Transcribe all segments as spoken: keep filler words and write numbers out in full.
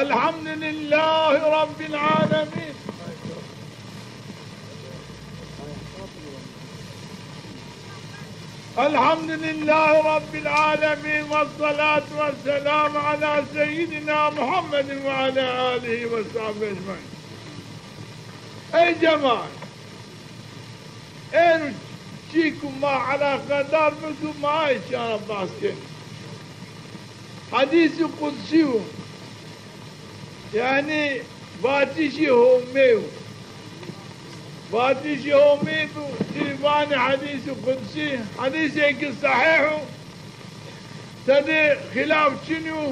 الحمد لله رب العالمين. الحمد لله رب العالمين، والصلاة والسلام على سيدنا محمد وعلى آله وصحبه أجمعين. Ey cemaat, êro çî ku ma eleqedar bi ku ma ay çî ra behs kenî. Hedîsî qudsî yo. Yanî vatişî Homê yo. Vatişî Homê bi, ti vanî hedîsî qudsî, hedîsêkî sehîh o. Tede xîlaf çin yo.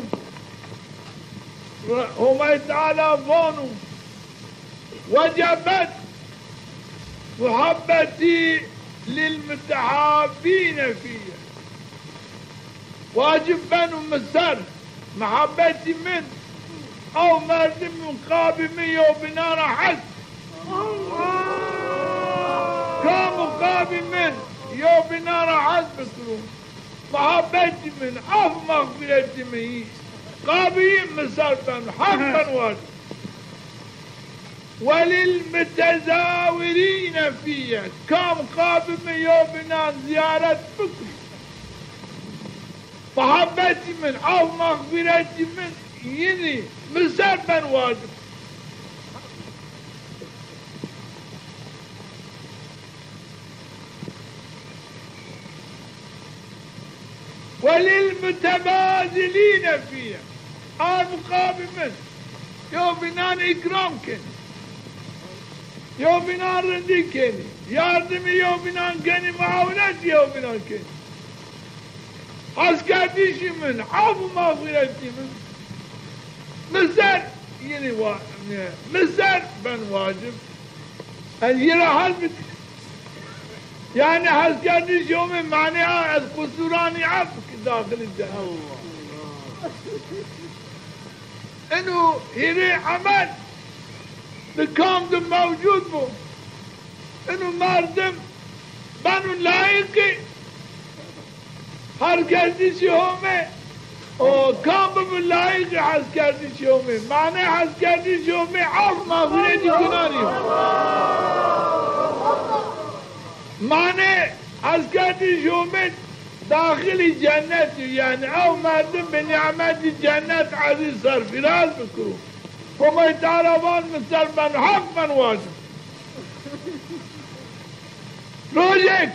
Homay Teala vano, وجبت محبتي للمتحابين في. Wacib beno mi ser muhabbetî min, ew merdim û qabî min yewbînan ra hes. Kam û qabî min yewbînan ra hes bikiro. Muhabbetî min, af mexfîretî min yî, qabî yî mi ser beno, heq beno wacib. وللمتزاورين في. Kam qabî mi yewbînan zîyaret bikiro. Muhabbetî min, af mexfîretî min yînî mi ser ben wacib. وللمتباذلين في. A muqabil min yewbînan îkram kenî. Yewbînan rindî kenî. Yardimî yewbînan kenî, muawinet yewbînan kenî. Heskerdişî min, af û mexfîretî min mi ser yînî wa-, mi ser ben wacib. Ez yî ra hes bik. Yanî heskerdişî Homê manê a ez qusuranî af bik daxilî cennet. Eno hîrê emel di kam di mewcud bo. Eno merdim beno layîqî heskerdişî Homê. O kam bibo layîqî heskerdişî Homê? Manê heskerdişî Homê af mexfîretî gunanî yo. Manê heskerdişî Homê daxilî cennet yo. Yanî ew merdim bi nîmetî cennet ezî serfîraz bikiro. Homay Teala van mi ser ben, heq ben wacib. Rojêk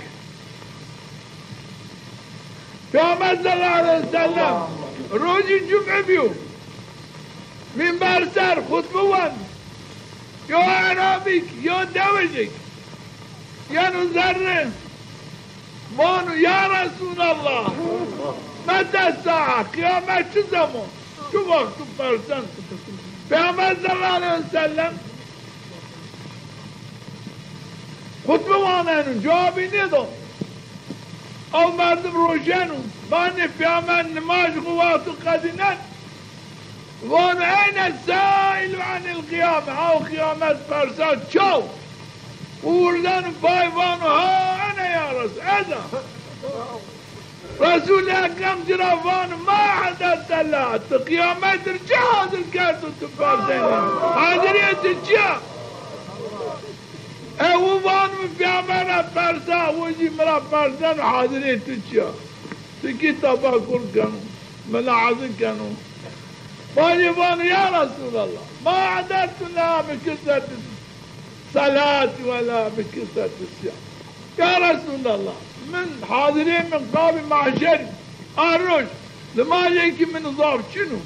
Peyxamber sallallahu aleyhi ve sellem rojî cum'e bîyo. Mînber ser xutbe wend. Yo erabîk, yo dewicêk yeno zerre. Vano, ya Resûlallah, mete saa, qiyamet çi zeman? Çi wext? Tu persen. Peyxamber sallallahu aleyhi ve sellem xutbe waneno, cewabî nêdo. Ew merdim rojeno, vanê Peyxamber nimaj xo wexto qedînen. Vano, eyne sailu anil qiyame? Aw qiyamet persa çaw? Û wirdeno pay vano, ha ene ya Resul, ez a. Resûl Ekrem ci ra vano, ma e'dedte leha? Ti qiyamet ir çi hazir kerdo, tu persenî? Hazirîyê ti çi ya? E, wi vano, mi Peyxamber ra persa, wi jî mi ra perseno, hazirê tu çi ya? Ti kî tefekur keno, milaheze keno. Bacê vano, ya Resûlallah, ma e'dedtu leha bi kesreti selati we la bi kesreti siyam. Ya Resûlallah, min hazirê min qabî mahşer a roj, nimajêkî min zaf çin o.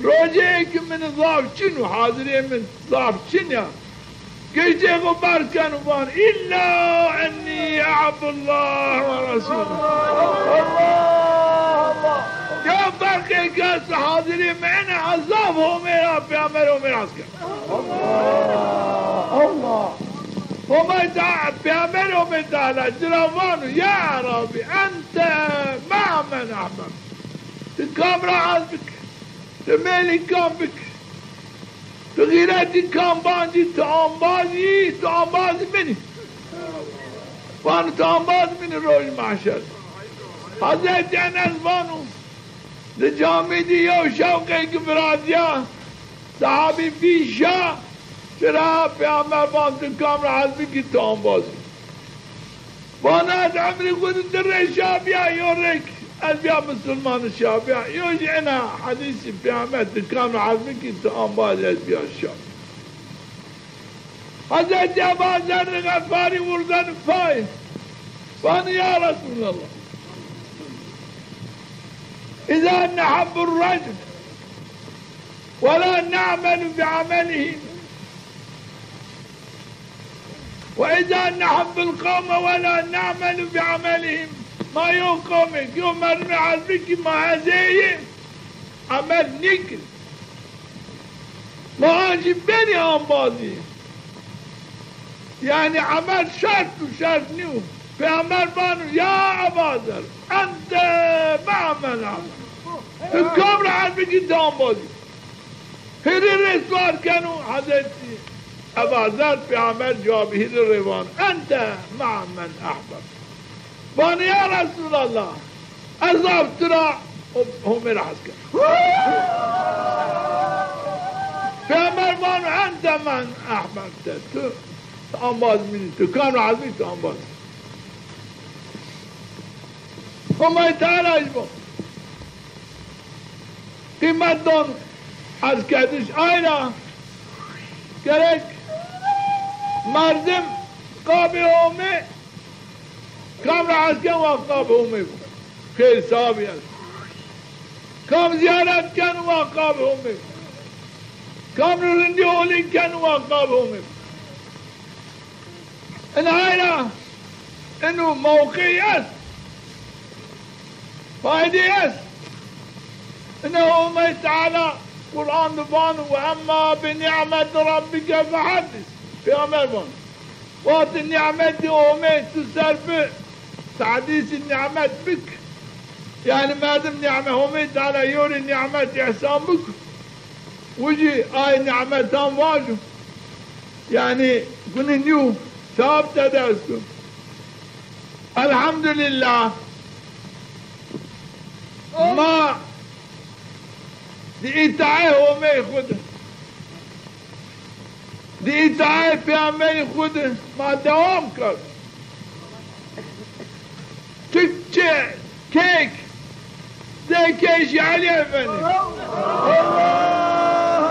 Rojeyêkî min zaf çin o, hazirê min zaf çin ya. Giştê xo berz keno van, îlla ennî ehebbullahe we resûlehu. Allah, Allah. Ya ferqêk esto, hazirê mi ene, ez zaf Homê ra, Peyxamber Homê ra hes keno. Allah, Allah. Homay Teala, Peyxamber Homê Teala ci ra vano, ya Rabbî, ente mea men ehbebte. Ti kam ra hes bik? Ti mêlî kam bik? Ti xîretî kam bancî? Ti ambazî, ti ambazî min î. Vano, ti ambazî min î roj mahşer. Hezretî Enes vano, di camî di yew şewqêkî virazîya, Sahabî vî şa, çira Peyxamber van tu kam ra hez bikî tu embaz î. Vana ez emrê xwu di di rê şa bîya, yo rêk ez bîya misilman şa bîya. Yo jî ena hedîsî Peyxamber tu kam ra hez bikî tu embaz î, ez bîya şa. Hezretî Eba Zerrî Xefarî wurzenî pay. Vanî ya Resûlallah. Îza nehebbu recul ولا نعمل بعملهم. وإذا نحب القوم ولا نعمل بعملهم. Ma yo qewmêk, yo merdimê hez bikî ma hezê yê emel nîkir. Ma ancî benî embazî. Yanî emel şert û şert nîyo. Peyxamber vano, ya Eba Zer, ente me'e men a'mel. Tu kam ra hez bikî tu embazî. Hîrê rê sual keno, Hezretî Eba Zer, Peyxamber cewabê hîrê rê vano, ente me'e men ehbebte. Vano, ya Resûlallah, ez zaf tu ra Ho-, Homê ra hes kena. Peyxamber vano, ente men ehbebte. Tu, tu embaz min î, tu kam ra hes bî tu embaz. Homay Teala jî bo. Qîmet don heskerdiş ay ra gerek merdim qabê Homê kam ra hes ken wa qabê Homê bo. Xêr sawabî est. Kam zîyaret ken wa qabê Homê bo. Kam rindî holî ken wa qabê Homê bo. Ina ay ra ino mewqî est, faydî est. Ina Homay Teala Quran de vano, "Ve emma bi ni'meti rabbike fehaddis." Peyxamber vano, wextê nîmetî Homê tu ser bi, tehdîsî nîmet bik. Yanî merdim nîme-, Homê Teala yo rê nîmet îhsan bik. Wi jî ay nîmetan vajo. Yanî gunî nîyo, sewab tede esto. Elhamdulîllah. Ma di îtaê Homey xwu de, di îtaê Peyxamberî xwu de ma dewam kerd. Tikçe kek, zê keyşî Elî Efendî. Allah,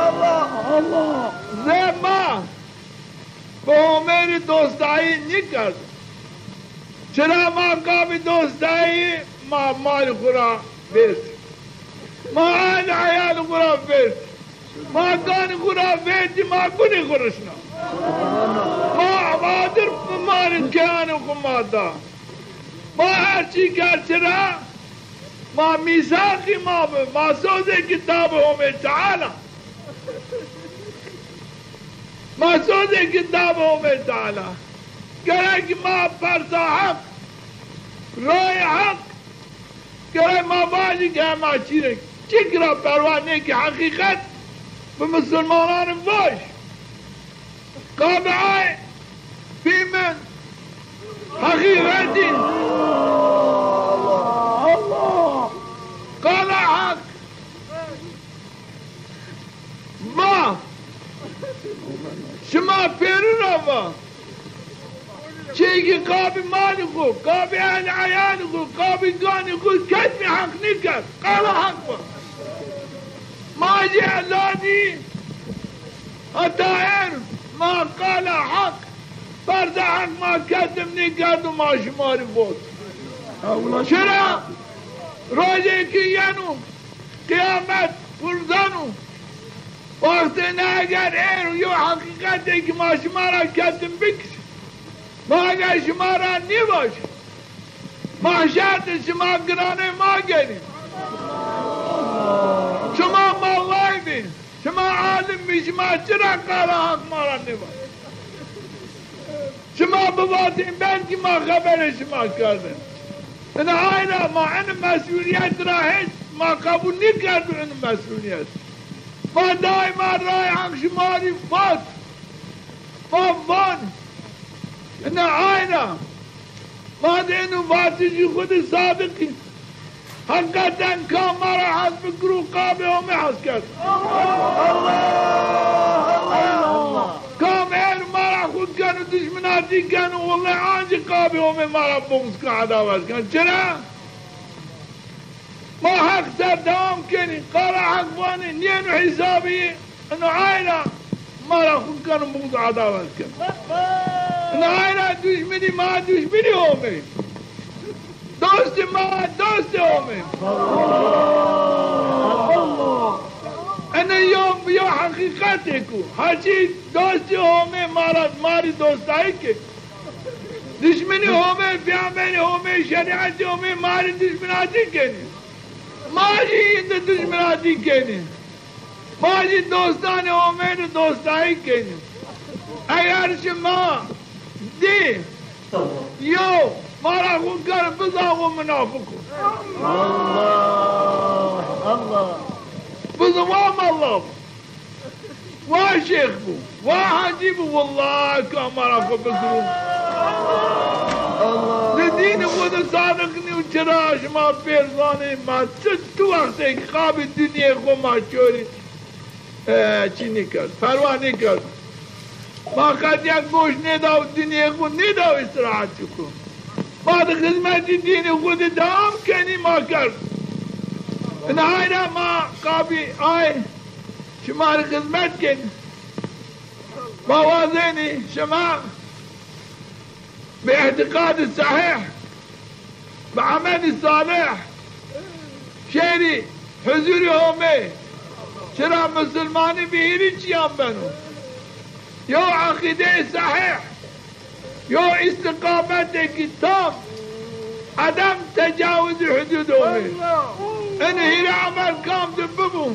Allah, Allah. Zê ma bi Homey rê dostayî nîkerd. Çira ma qabî dostayî, ma malî xwu ra vêrd. Ma aîl eyalî xwu ra vêrd. Ma ganî xwu ra vêrdî, ma gunî xwu rişna. Ma adir bimarî keyanê xwu ma da. Ma her çî kerd çira, ma mîsaqî ma bi, ma sozê kitabê Homê Teala. Ma sozê kitabê Homê Teala. Gerek ma persa Heq, rayê Heq, gerek ma vajî ke ma çî rê, çik ra perwa nêkî, heqîqet bi misilmanan vaj. Qabî ay pî min heqîqetî. Allah! Qala Heq. Va, şima pêrî ra va, çîkî qabî malî xwu, qabî ehlî eyalî xwu, qabî ganî xwu kesbî Heq nîkerd. Qala Heq va. Ma jî ewladî heta êr ma qala Heq, persa Heq ma kesbî nîkerd û ma şima rê vot. Çira? Rojê ke yeno, qiyamet wurzeno. Wextê ne eger êr yo heqîqetê ke ma şima ra kesbî bikir, ma eger şima ra nîvaj, mahşer de şima giranê ma genî. Şima mallay bî, şima alim bî, şima çira qala Heq ma ra nîvaj? Şima bivatîn, belkî ma xeberê şima kerdin. Ina ay ra ma ini mesulîyet ra hêt ma qebul nîkerdo ini mesulîyet. Ma daîma rayê Heq şima rê vat. Ma van, ina ay ra ma di ino vatişî xwu di sadiq î. Heqîqeten kam ma ra hes bikiro, qabê Homê hes kerd. Allah! Allah! Kam êr ma ra xwu keno, dişminatî keno, wellay ancî qabê Homê ma ra buxz keno, edawet keno. Çira? Ma Heq ser dewam kenî, qala Heq vanê, nîyeno hîsabî. Ino ay ra ma ra xwu keno, buxz, edawet keno. Ino ay ra duşminî ma duşminî Homê. Dostê ma dostê Homê. Ino yo, yo heqîqetêk o. Heçî dostê Homê ma ra, ma rê dostayî ke. Duşminî Homê, peyamberê Homê, şerîetê Homê ma rê duşminatî kenî. Ma jî îndî duşminatî kenî. Ma jî dostanê Homê rê dostayî kenî. Eger şima dî yo ma ra xwu kerd, bizan xwu munafiq o. Allah! Allah! Bizan wa mela bo. Wa şêx bo, wa hacî bo, wellay kam ma ra xwu bikiro. Di dînî xwu de sadiq nîyo, çira şima pêr zanê ma çi, tu wextêk qabî dinyê xwu ma çorî, e, çî nêkerd, perwa nêkerd. Ma qet yek goş nêdaw dinyê xwu, nêdaw îstîrahetî xwu. Ma di xizmetî dînî xwu de dewam kenî ma kerd. Ina ay ra ma qabî ay şima rê xizmet kenî. Ma wazenî şima bi îtîqadî sehîh, bi emelî salih şêrî huzurî Homê. Çira musulmanî bi hîrê çîyan beno. Yo eqîdeyê sehîh, yo îstîqametêkî tam, edem tecawuzî hudûd Homê. Ino hîrê emel kam de bibo,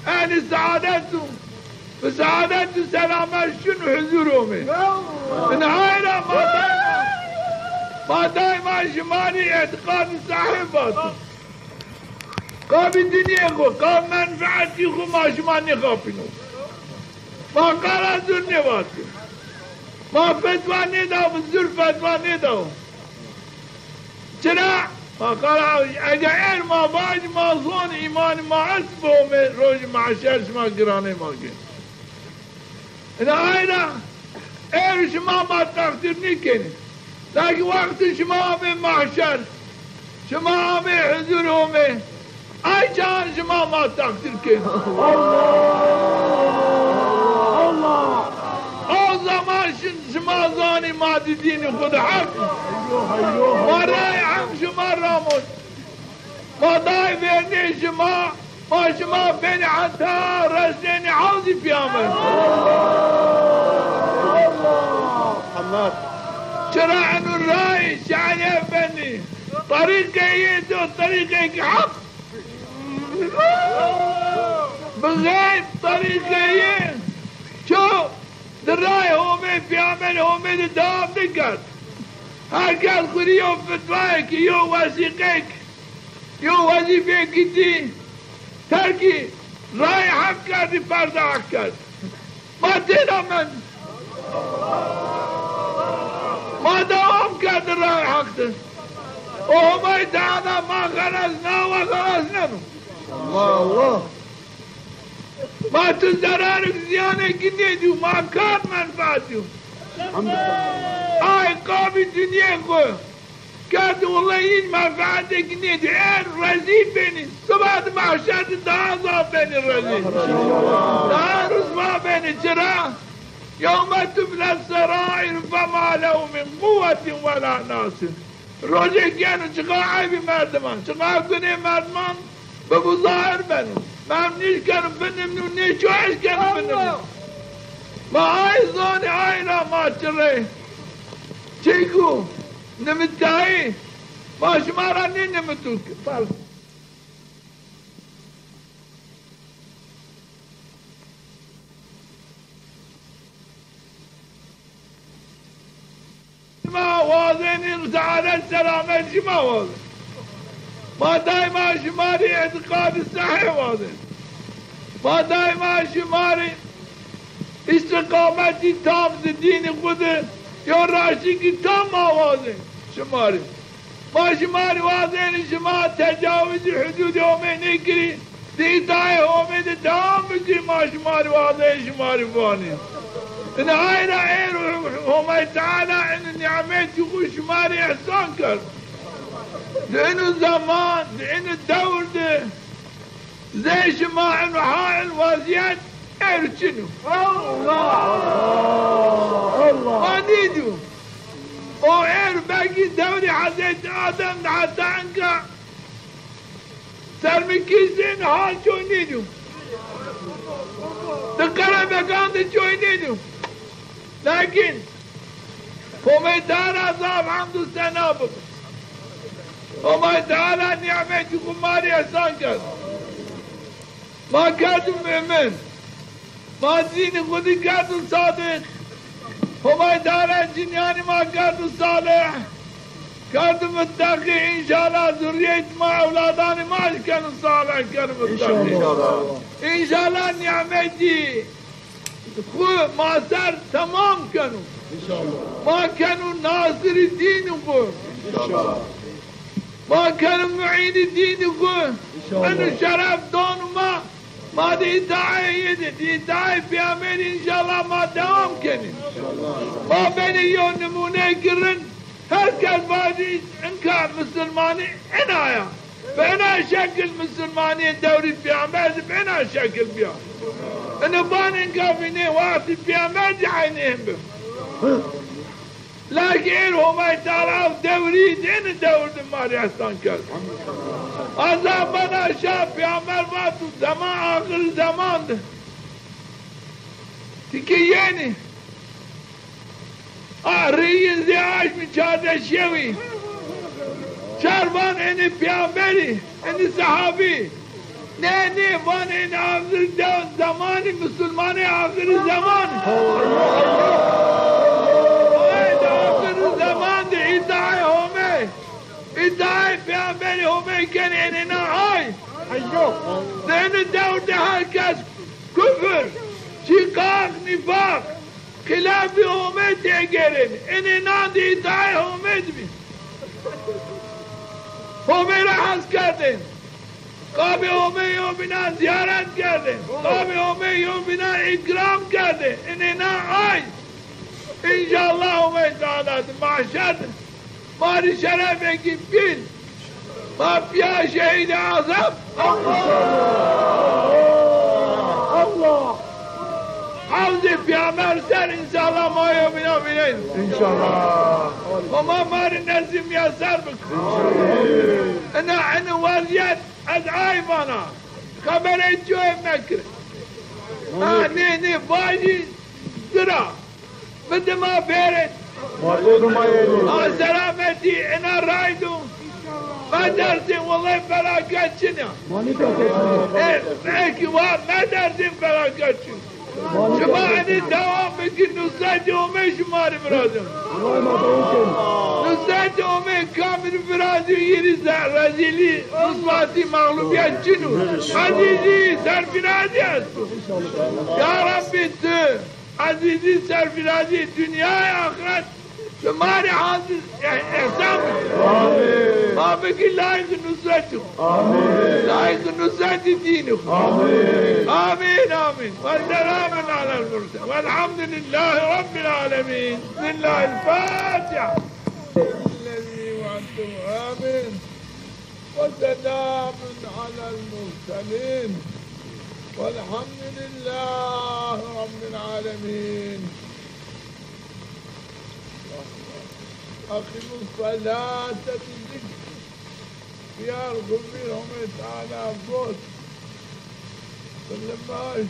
ehlî seadet o. Bi seadet û selamet şin huzur Homê. Ina ay ra ma daîma, ma daîma şima rê îtîqadî sehîh vato. Qabî dinyê xwu, qabî menfeetî xwu ma şima nêxapîno. Ma qala zur nêvato. Ma fetwa nêdaw, bi zur fetwa nêdaw. Çira? Ma qala, ege êr ma vajî, ma zon îmanî ma est bi Homê, rojî mehşer şima giranê ma gên. Ina ay ra êr şima ma teqdîr nêkenî. Lakîn wextê şima amê mehşer, şima amê huzur Homê, ay çaxan şima ma teqdîr kenî. Allah! Allah! O zaman şi-, şima zanî ma di dînî xwu de heq. Ma ray heq şima ra mon. Ma day vernê şima, ma şima benî heta resnenî hewzî pîyamer. Muhammed. Çira eno ray şanîye benî. Terîqeyê to terîqeyêk heq. Bi xeyr terîqeyê ço di ray Homê, pîyamerê Homê de dewam nêkerd. Her kes xwu rê yo fetwayêk, yo wesîqeyêk, yo wezîfeyêkî dî terkî rayê heq kerdî, ferda heq kerd. Ma têna mend. Ma dewam kerd di rayê heq de. O Homay Teala ma xelas na, wa xelasneno. Allah Allah. Ma tu zerarêk zîyanêkî nêdîyo, ma kar menfeet dîyo. Ay qabî dinyê xwu. Kerdî wellay hîç menfeetêkî nêdî. Êr rezîl benî. Siba di mehşer di daha zaf benî rezîl. Daha riswa benî. Çira? Yewme tubles seraîr fema lehu min quwwetin wela nasir. Rojêk yeno çiqa eybî merdiman, çiqa gunê merdiman bibo zahir beno. Merdim nêşkeno binimno, nê ço eşkeno binimno. Ma ay zonî, ay ra ma çirê. Çêko Nimîtayî, ma şima ra nênimîto ke. Pardon. Şima wazenî, seadet selamet şima wazenî. Ma daîma şima rê îtîqadî sehîh wazenî. Ma daîma şima rê îstîqametî tam di dînî xwu de, yo raştîkî tam ma wazenî şima rê. Ma şima rê wazêne şima tecawuzî hudûdê Homê nêkirî. Di îtaê Homê de dewam bikirî, ma şima rê wazêne şima rê vanê. Ina ay ra êro Homay Teala ino nîmetî xwu şima rê îhsan kerd. Di ino zeman, di ino dewr de zey şima ino hal, wezîyet êro çin o. Allah! Allah! Ma nêdîyo. O êro belkî dewrê Hezretî Adem de heta enka sermikîş de ino hal coy nêdîyo. Di qerebekan de coy nêdîyo. Lakin Homay Teala zaf hemd û sena bibo. Homay Teala nîmetî xwu ma rê îhsan kerd. Ma kerdo mumin. Ma dînê xwu de kerdo sadiq. Homay Teala cinîyanê ma kerdo salih. Kerdo muttaqî. Înşallah zurrîyet ma, ewladanê ma jî keno salih, keno muttaqî. Înşallah. Înşallah nîmetî xwu ma ser temam keno. Înşallah. Ma keno nasirî dînî xwu. Înşallah. Ma keno muînî dînî xwu. Înşallah. Eno şeref dono ma. Ma di îtaayê yê de, di îtaayê Peyamberî înşallah ma dewam kenê. Înşallah. Ma benê yew nimûneyêkî rind. Her kes vajî inka misilmanî ina ya. Bi ina şekil misilmanîyê dewrî Peyamber zî bi ina şekil bîya. Ino vanê inka vînê wextî Peyamber zî eynî hên bi. Lakin êr Homay Teala dewrî di ino dewr de ma rê îhsan kerd. Eza bena şa Peyamber vato zeman, axir zeman de. Ti ke yenî. A reyîn zê aşmî çardeşewî. Çar van enê peyamberî, enê sehabî. Nê, nê, van enê axir de zemanî, musulmanê axirî zeman. Ay de axirî zeman de îtaê Homê, îtaê peyamberî Homê kenê enê na ay. Zênî dewr de her kes kufir, şîqaq, nîfaq, xîlafî Homê têgêrên. Enê nan de îtaê Homê de bî. Homê ra hes kerdên. Qabê Homê yewbînan zîyaret kerdên. Qabê Homê yewbînan îkram kerdên. Enê nan ay. Înşallah Homê Teala di mahşer de ma rê şerefêkî pîl. Ma pîya şehîdê azam. Allah! Hewzê pîyamer ser înşallah ma yewbîna vînên. Înşallah. Homa ma rê nesîb miyeser bik. Ina, ina wezîyet ez ay vana. Xeberê coyê mekir. Ha, nê, nê, vajî zira. Bidi ma bêrên. Ma to dima yenî. Ha selametî ina raydo. Ma dersên wellay felaket çin a. Ma nî dersên. E, belkî wa ma dersên felaket çin. Ma nî dersên. Şima enê dewam bikî, nusretê Homê şima rê virazên. Wellay ma dewam kenî. Nusretê Homê kamî rê virazîyo, yî rê ze-, rezîlî, rusvatî, mexlubîyet çin o. Ezîzî, serfîrazî esto. Ya Rebbî tu. Ezîzî, serfîrazî, dinyayê axiret bi ma rê hazir, e-, îhsan bikî. Amîn. Ma bikî layîqê nusretî xwu. Amîn. Layîqê nusretî dînî xwu. Amîn. Amîn, amîn. Ve selamun alel murselîn. Velhamdulîllahî Rabbil alemîn. Bismillahîl Fatîha. Ellezî wa'edtuhu. Amîn. وسلام على المرسلين والحمد لله رب العالمين. أقم الصلاة بذكري. Biyar xwu vîr Homê Teala got. Limaj,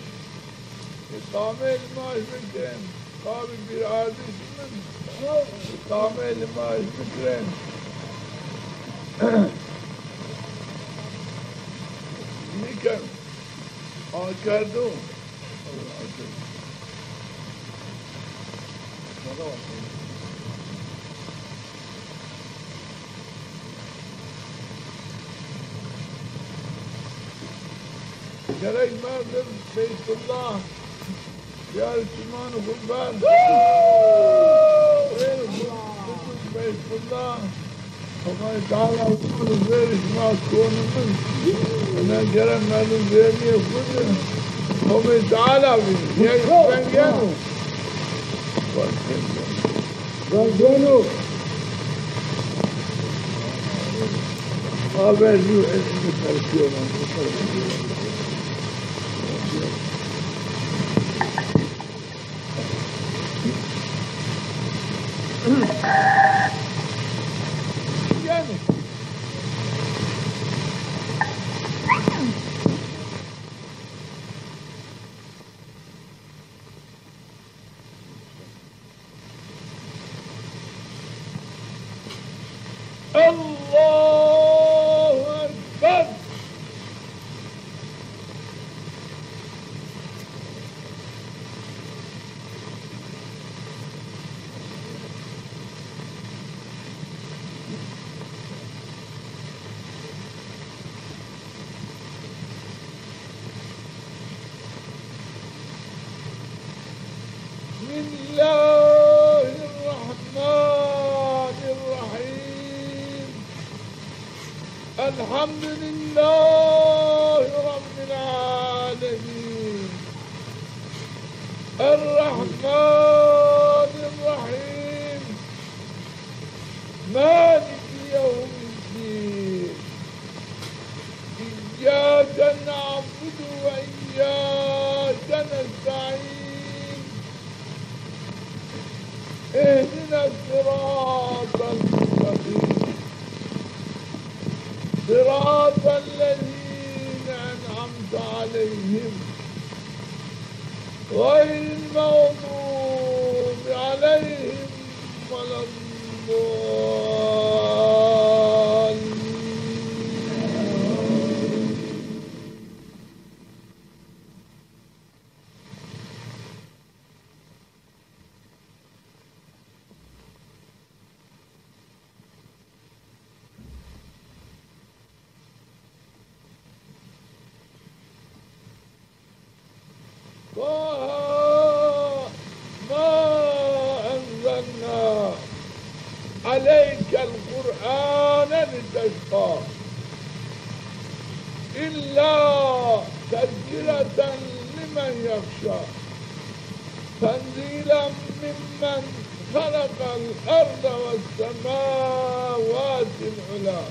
îqameyê limaj bikin. Qabî bîr ardîş min, îqameyê limaj bikin. Nîken. Akerdo. Gerek merdim Beytullah. Biyar çimanê xwu ver. Beytullah. Homay Teala vurdu, verî şima konî min. Ena gere merdum vernîyê xwu de Homay Teala vî. Yek vengeno. Vengeno. Aver jû esmî persiyonan. Allahu Ekber. بسم الله الرحمن الرحيم. الحمد لله رب العالمين. الرحمن الرحيم. مالك يوم الدين. إياك نعبد وإياك نستعين. اهدنا الصراط المستقيم. صراط الذين أنعمت عليهم غير المغضوب عليهم ولا الضالين. طه ما أنزلنا عليك القرآن لتشقى إلا تذكرة لمن يخشى تنزيلا ممن خلق الأرض والسماوات العلى.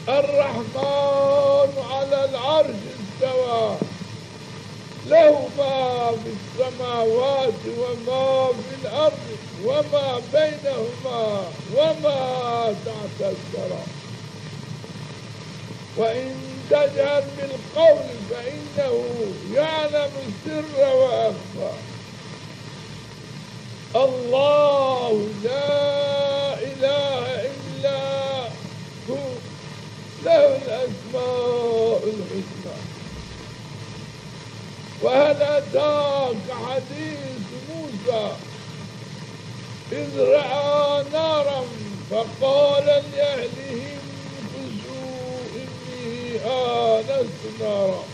الرحمن على العرش استوى. له ما في السماوات وما في الأرض وما بينهما وما تحت الثرى. وإن تجهر بالقول فإنه يعلم السر وأخفى. الله لا إله إلا هو، له الأسماء الحسنى. وهل أتاك حديث موسى إذ رأى نارا فقال لأهله امكثوا إني آنست نارا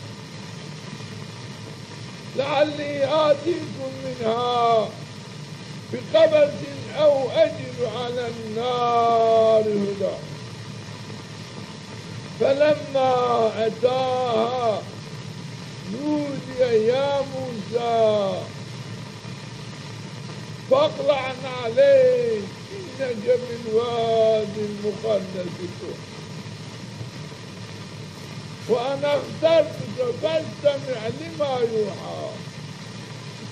لعلي آتيكم منها بقبس أو أجد على النار هدى. فلما أتاها نودي يا موسى فاقلع نعليك إنك بالواد المقدس طوى. وأنا اخترتك فاستمع لما يوحى.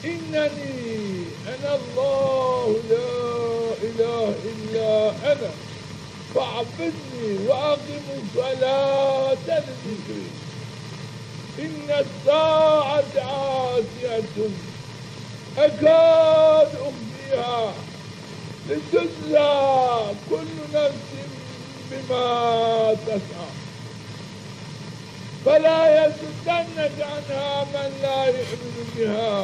إنني أنا الله لا إله إلا أنا فاعبدني وأقم الصلاة لذكري. إن الساعة آتية أكاد أخفيها لتجزى كل نفس بما تسعى. فلا يصدنك عنها من لا يؤمن بها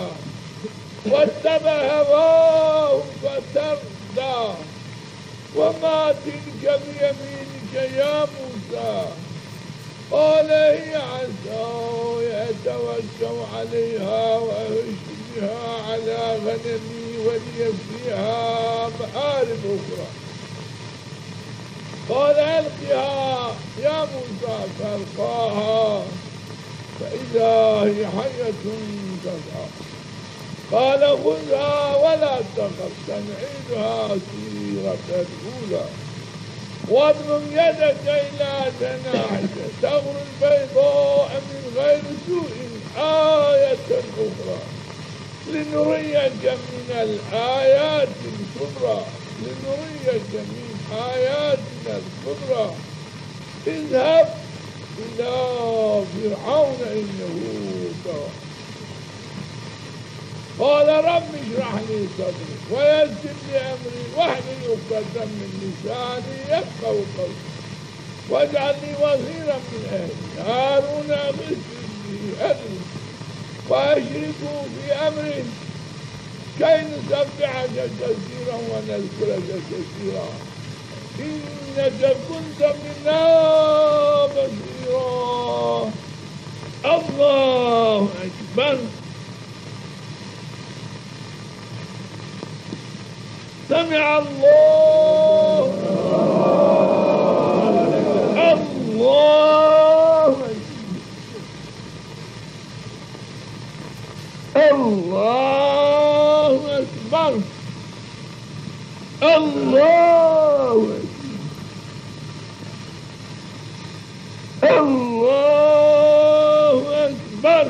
واتبع هواه فتردى. وما تلك بيمينك يا موسى؟ قال هي عصاي أتوكأ عليها وأهش بها على غنمي ولي فيها مآرب أخرى. قال ألقها يا موسى فألقاها فإذا هي حية تسعى. قال خذها ولا تخف سنعيدها سيرتها الأولى واضمم يدك إلى جناحك تخرج بيضاء من غير سوء آية أخرى لنريك من الآيات الكبرى، لنريك من آياتنا الكبرى. اذهب إلى فرعون إنه طغى. قال رب اشرح لي صدري ويسر لي أمري واحلل عقدة من لساني يفقهوا قولي. واجعل لي وزيرا من أهلي هارون أخي اشدد به أزري وأشركه في أمري كي نسبحك كثيرا ونذكرك كثيرا إنك كنت بنا بصيرا. الله أكبر. سمع الله. الله أكبر. الله أكبر. الله أكبر. الله أكبر.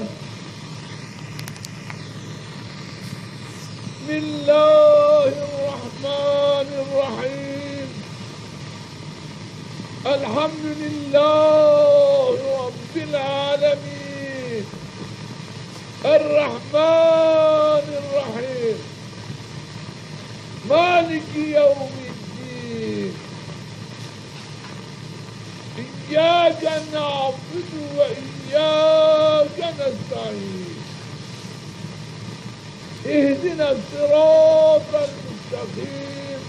بسم الله الرحمن الرحيم. الحمد لله رب العالمين. الرحمن الرحيم. مالك يوم الدين. إياك نعبد وإياك نستعين. اهدنا الصراط المستقيم.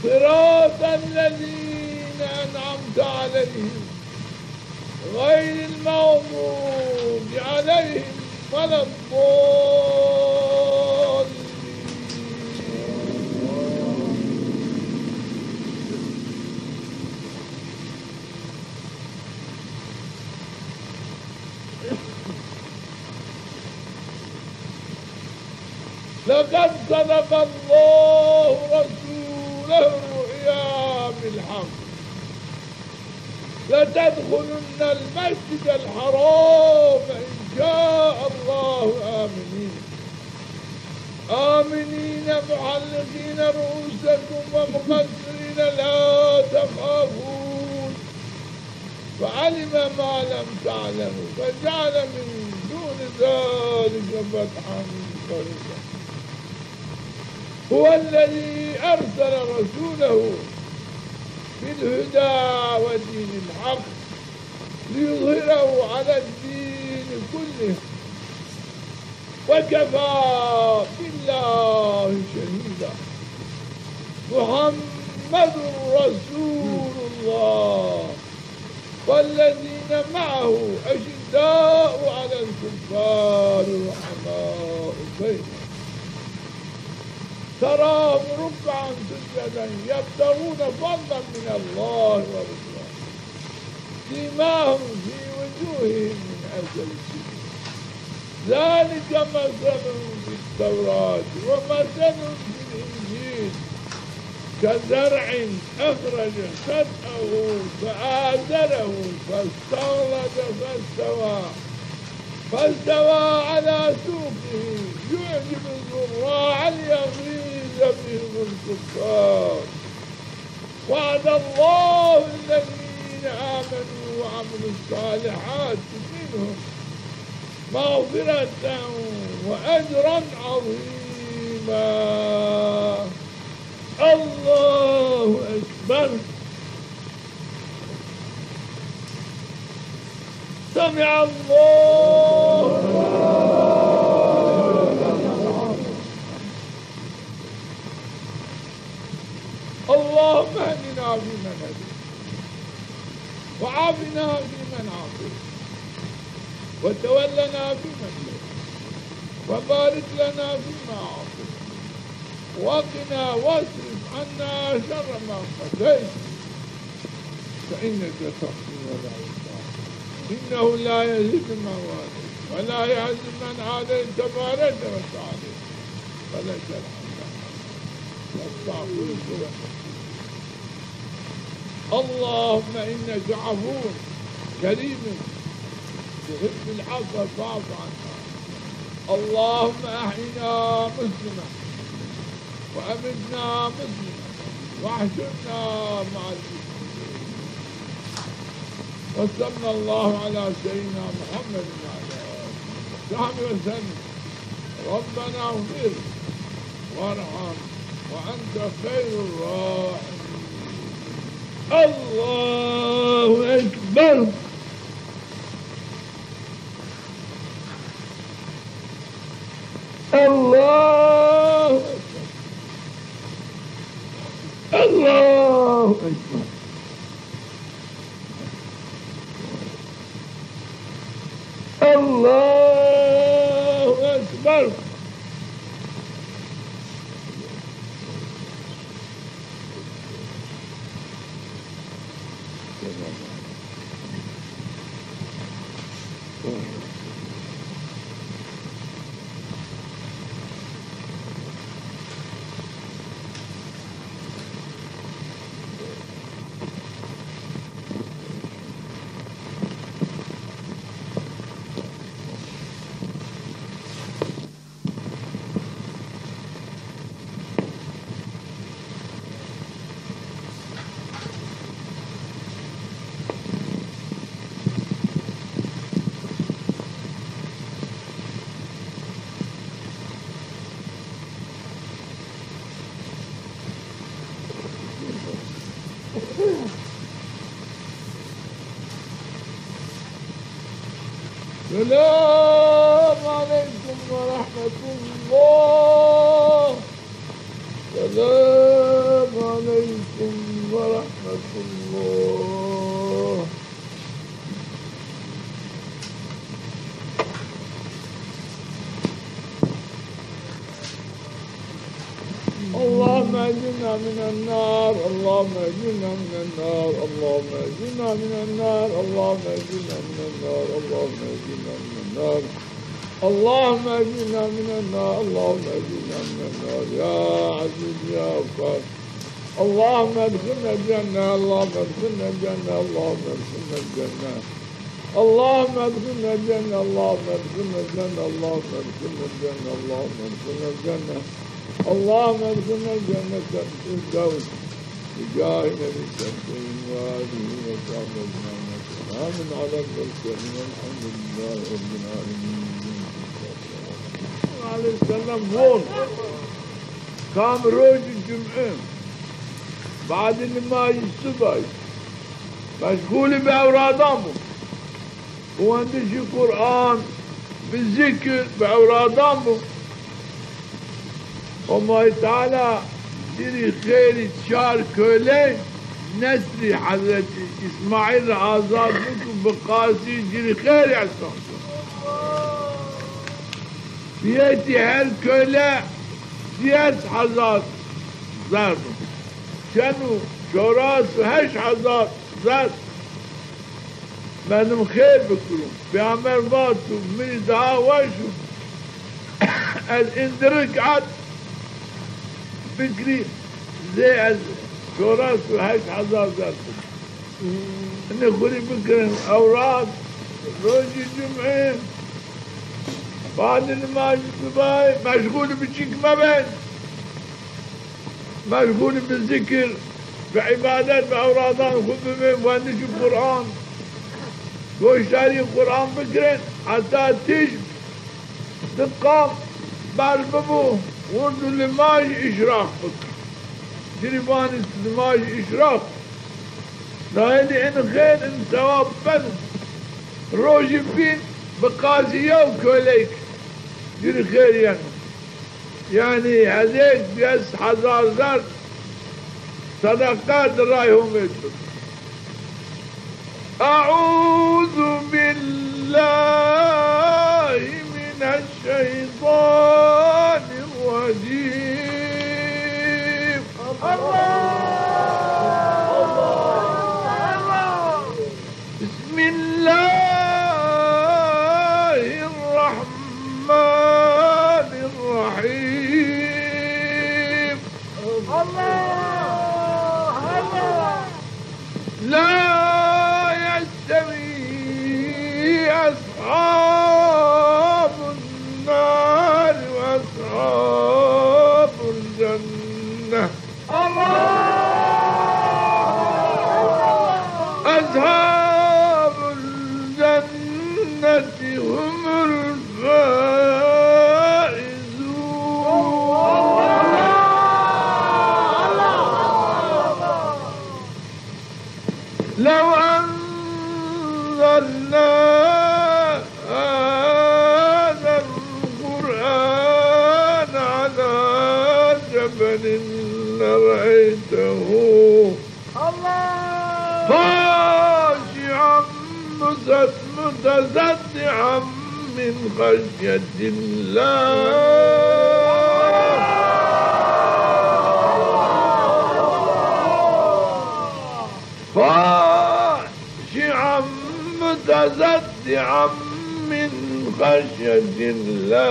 صراط الذين أنعمت عليهم غير المغضوب عليهم ولا الضالين. لقد صدق الله رسوله الرؤيا بالحق لتدخلن المسجد الحرام إن شاء الله آمنين. آمنين محلقين رؤوسكم ومقصرين لا تخافون فعلم ما لم تعلموا فجعل من دون ذلك فتحا قريبا. هو الذي أرسل رسوله بالهدى ودين الحق ليظهره على الدين كله وكفى بالله شهيدا. محمد رسول الله والذين معه أشداء على الكفار رحماء بينهم تراهم ركعا سجدا يبتغون فضلا من الله ورضوانه سيماهم في وجوههم من أثر السجود ذلك مثلهم في التوراة ومثلهم في الإنجيل كزرع أخرج شطأه فآزره فاستغلظ فاستوى فاستوى على سوقه يعجب الزراع ليغيظ بهم الكفار. وعد الله الذين آمنوا وعملوا الصالحات منهم مغفرة وأجرا عظيما. الله أكبر. سمع الله. اللهم اهدنا فيمن هديت وعافنا فيمن عافيت وتولنا فيمن توليت وبارك لنا فيما أعطيت وقنا واصرف عنا شر ما قضيت، فإنك تقضي ولا يقضى عليك، إنه لا يذل من واليت ولا يعز من عاديت، تباركت وتعاليت، ولا شرع لك. نستغفرك ونتوب إليك. اللهم إنك عفو كريم تحب العفو فاعف عنا. اللهم أحينا مسلما وأمتنا مسلما واحشرنا مع المسلمين. وصلى الله على سيدنا محمد وعلى آله وصحبه وسلم. ربنا اغفر وارحم وأنت خير الراحمين. الله أكبر. الله أكبر. الله أكبر. الله أكبر. السلام عليكم ورحمة الله. السلام عليكم ورحمة الله. اللهم أجرنا من النار، اللهم أجرنا من النار، اللهم أجرنا من النار، اللهم أجرنا من النار، اللهم أجرنا من النار، اللهم أجرنا من النار، اللهم أجرنا من النار، يا عزيز يا غفار. اللهم أدخلنا الجنة، اللهم أدخلنا الجنة، اللهم أدخلنا الجنة. اللهم أدخلنا الجنة، اللهم أدخلنا الجنة، اللهم أدخلنا الجنة، اللهم أدخلنا الجنة. اللهم أدخلنا الجنة الفردوس بجاه النبي صلى الله عليه وسلم وآله وصحبه أجمعين. سلام على المرسلين والحمد لله رب العالمين. عليه السلام von. Kam rojî cum'e, badê nimajî subay, meşgûlî bi ewradan bo. Bi wendişî Quran, bi zikir, bi ewradan bo. Homay Teala ci rî xêrî çar köley Nesrî Hezretî Îsmaîl ra azad biko, bi qasî ci rî xêrî ihsan keno. Fiyetî her köle di ez hezar zerr o. Çend û çoras û heşt hezar zerr. Merdim xêr bikiro. Peyxamber vato, mi rî daha weş o ez indirik ard bikirî, zê ez çoras û heşt hezar zerr bikim. Inê xwu rê bikirin ewrad, rojî cum'e, badê nimajî sibayî meşgûlî bi çîk mebin. Meşgûlî bi zikir, bi îbadet, bi ewradan xwu bibin, wendişî Quran, goşdarî Quran bikirin, heta tîj di qam berz bibo, wirdo limaj îşraq bik. Ci rî vanî limaj îşraq. Nayê di in xêr, in sewab ben. Rojî bîn bi qasî yew köleyk ci rî xêr yeno. Yanî hezêk di ez hezar zerr sedeqa di ray Homê di bik. أعوذ بالله من الشيطان الرجيم. إن رأيته خاشعا متصدعا من خشية الله. خاشعا متصدعا من خشية الله.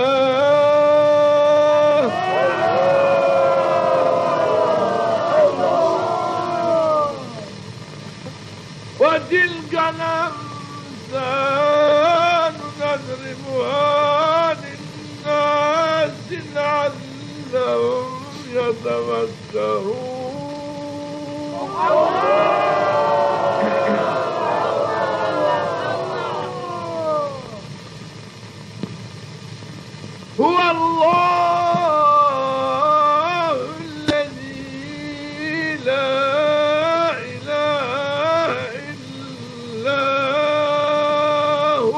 وتلك الأمثال نضربها للناس لعلهم يتفكرون. هو الله الذي لا إله إلا هو.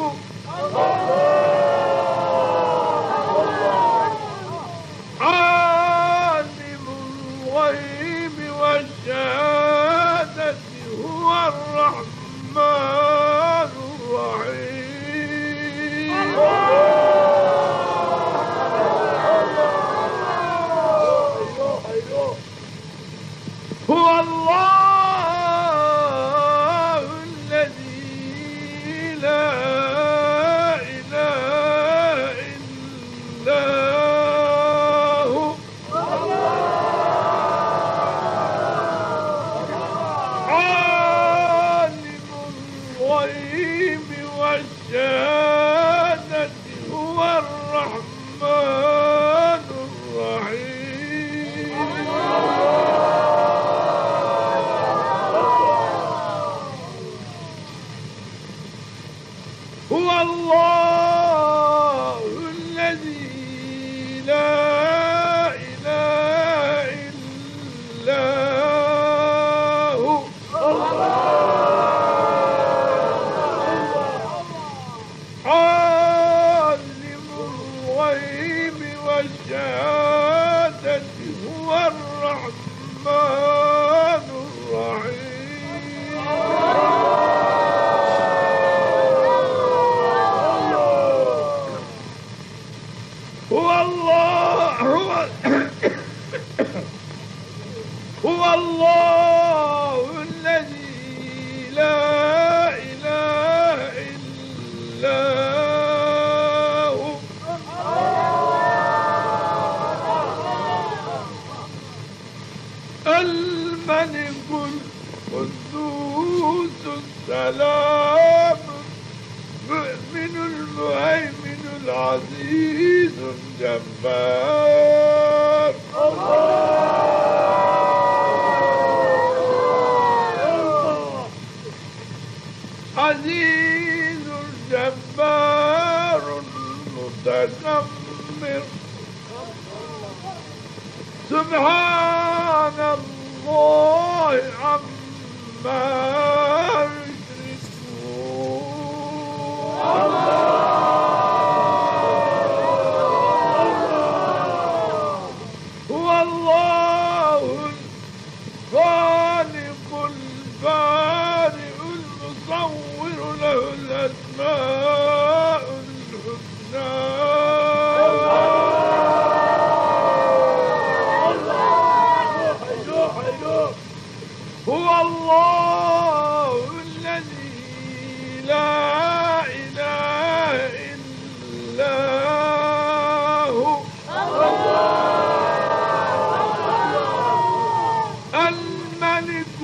عالم الغيب والشهادة هو الرحمن الرحيم. هو الله الذي لا إله إلا هو. عالم الغيب والشهادة هو الرحمن الرحيم. هو الله الذي لا إله إلا هو. عالم الغيب والشهادة هو الرحمن الرحيم. هو الله، هو، هو الله الذي لا إله إلا هو. الملك القدوس السلام المؤمن المهيمن العزيز الجبار. عزيز جبار متكبر. سبحان الله عما يشركون. هو الله الخالق البارئ المصور له الأسماء الحسنى. هو الله الذي لا إله إلا هو. الملك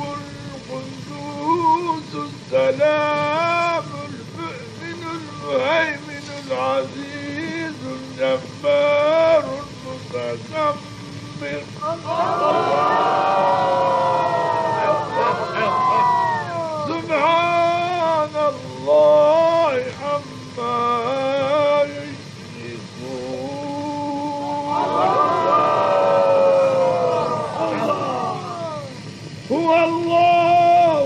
القدوس السلام المؤمن المهيمن العزيز الجبار المتكبر. سبحان الله عما يشركون. هو الله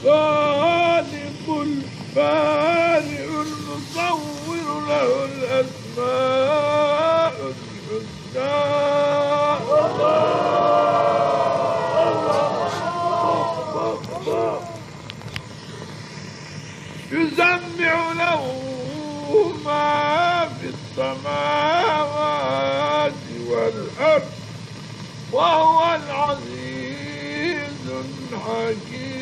الخالق البارئ المصور له الأسماء الحسنى. وهو العزيز الحكيم.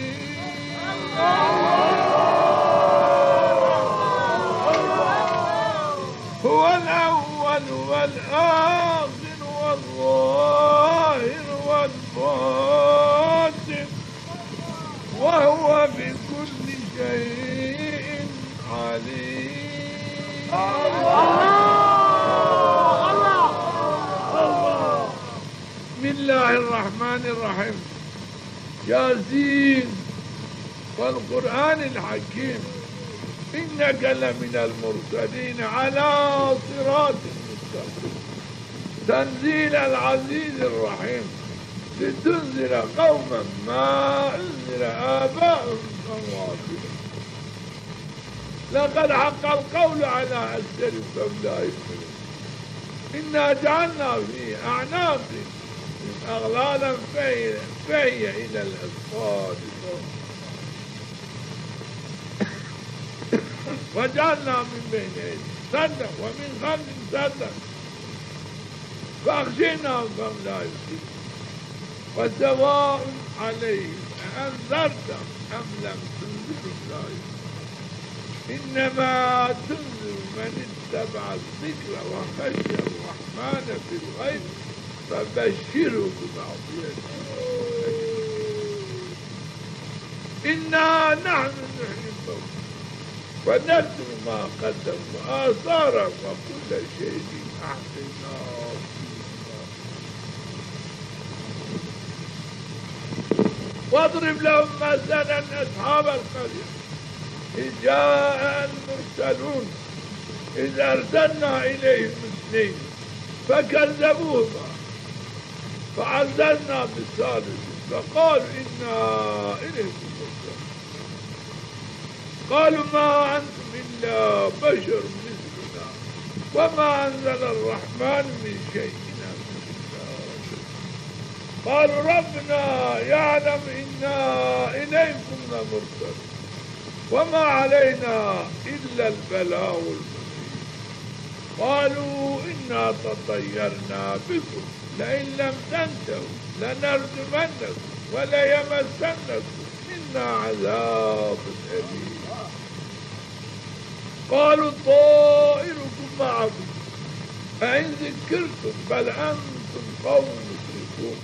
هو الأول والآخر والظاهر والباطن وهو بكل شيء عليم. بسم الله الرحمن الرحيم. ياسين والقرآن الحكيم. إنك لمن المرسلين على صراط مستقيم. تنزيل العزيز الرحيم. لتنذر قوما ما أنذر آباؤهم فهم غافلون. لقد حق القول على أكثرهم فهم لا يؤمنون. إنا جعلنا في أعناقهم أغلالا فهي، فهي إلى الأذقان فهم مقمحون. وجعلنا من بين أيديهم سدا ومن خلفهم سدا فأغشيناهم فهم لا يبصرون. وسواء عليهم أأنذرتهم أم لم تنذرهم لا يؤمنون. إنما تنذر من اتبع الذكر وخشي الرحمن بالغيب فبشره بمغفرة من العذاب أليم. إنا نحن نحيي الموتى ونكتب ما قدموا وآثارهم وكل شيء أحصيناه في إمام مبين. واضرب لهم مثلا أصحاب القرية إذ جاءها المرسلون إذ أرسلنا إليهم اثنين فكذبوهما فعززنا بالثالث فقالوا إنا إليكم مرسلون. قالوا ما أنتم إلا بشر مثلنا وما أنزل الرحمن من شيء إن أنتم إلا مخرصون. قالوا ربنا يعلم إنا إليكم لمرسلون وما علينا إلا البلاغ المبين. قالوا إنا تطيرنا بكم لئن لم تنتهوا لنرجمنكم وليمسنكم منا عذاب أليم. قالوا طائركم معكم أئن ذكرتم بل أنتم قوم مسرفون.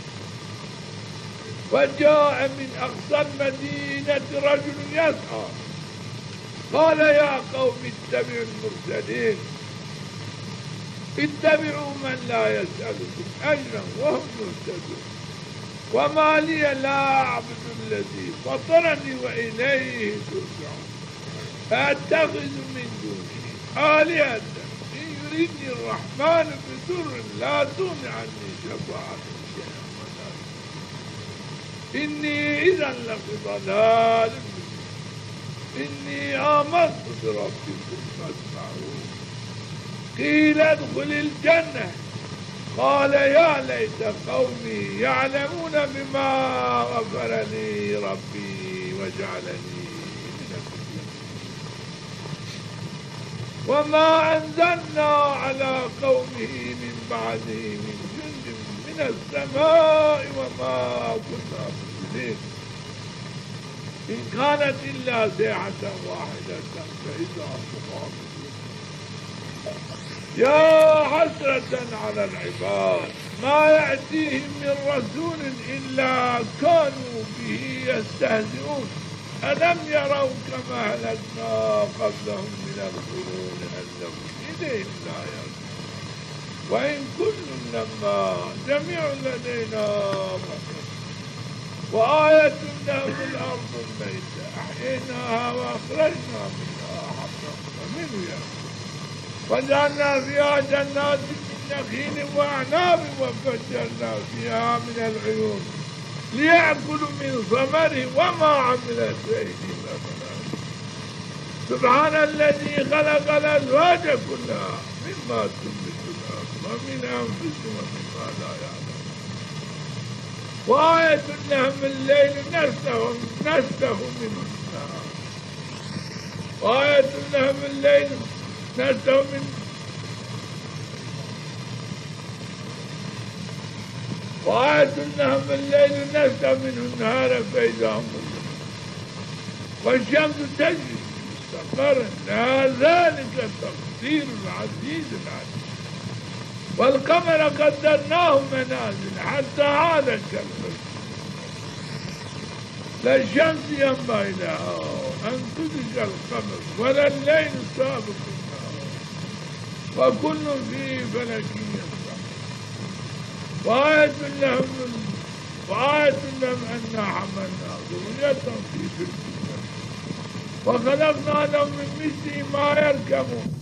وجاء من أقصى المدينة رجل يسعى قال يا قوم اتبعوا المرسلين اتبعوا من لا يسألكم أجرا وهم مهتدون. وما لي لا أعبد الذي فطرني وإليه ترجعون. أأتخذ من دونه آلهة إن يردني الرحمن بضر لا تغن عني شفاعتهم شيئا ولا ينفعون. إني إذا لفي ضلال مبين. إني آمنت بربكم فاسمعون. قيل ادخل الجنة. قال يا ليت قومي يعلمون بما غفر لي ربي وجعلني من المكرمين. وما أنزلنا على قومه من بعده من جند من السماء وما كنا منزلين. إن كانت إلا صيحة واحدة فإذا هم خامدون. يا حسرة على العباد ما يأتيهم من رسول إلا كانوا به يستهزئون. ألم يروا كما أهلكنا قبلهم من القرون أنهم إليهم لا يرجعون. وإن كل لما جميع لدينا محيط. وآية لهم الأرض الميتة أحييناها وأخرجنا منها حبا فمنه يأكلون. وجعلنا فيها جنات من نخيل وأعناب وفجرنا فيها من العيون ليأكلوا من ثمره وما عملته أيديهم أفلا يشكرون. سبحان الذي خلق الأزواج كلها مما تنبت الأرض ومن أنفسهم ومما لا يعلمون. وآية لهم الليل نسلخ، نسلخ منه النهار. وآية لهم الليل نسلخ منه، وآية لهم الليل نسلخ منه النهار فإذا هم مظلمون. والشمس تجري لمستقر لها ذلك تقدير العزيز العليم. والقمر قدرناه منازل حتى عاد كالعرجون القديم. لا الشمس ينبغي لها أن تدرك القمر ولا الليل سابق النهار وكل في فلك يسبحون. وآية لهم وآية لهم أنا حملنا ذريتهم في فلك الجارية وخلقنا لهم من مثله ما يركبون.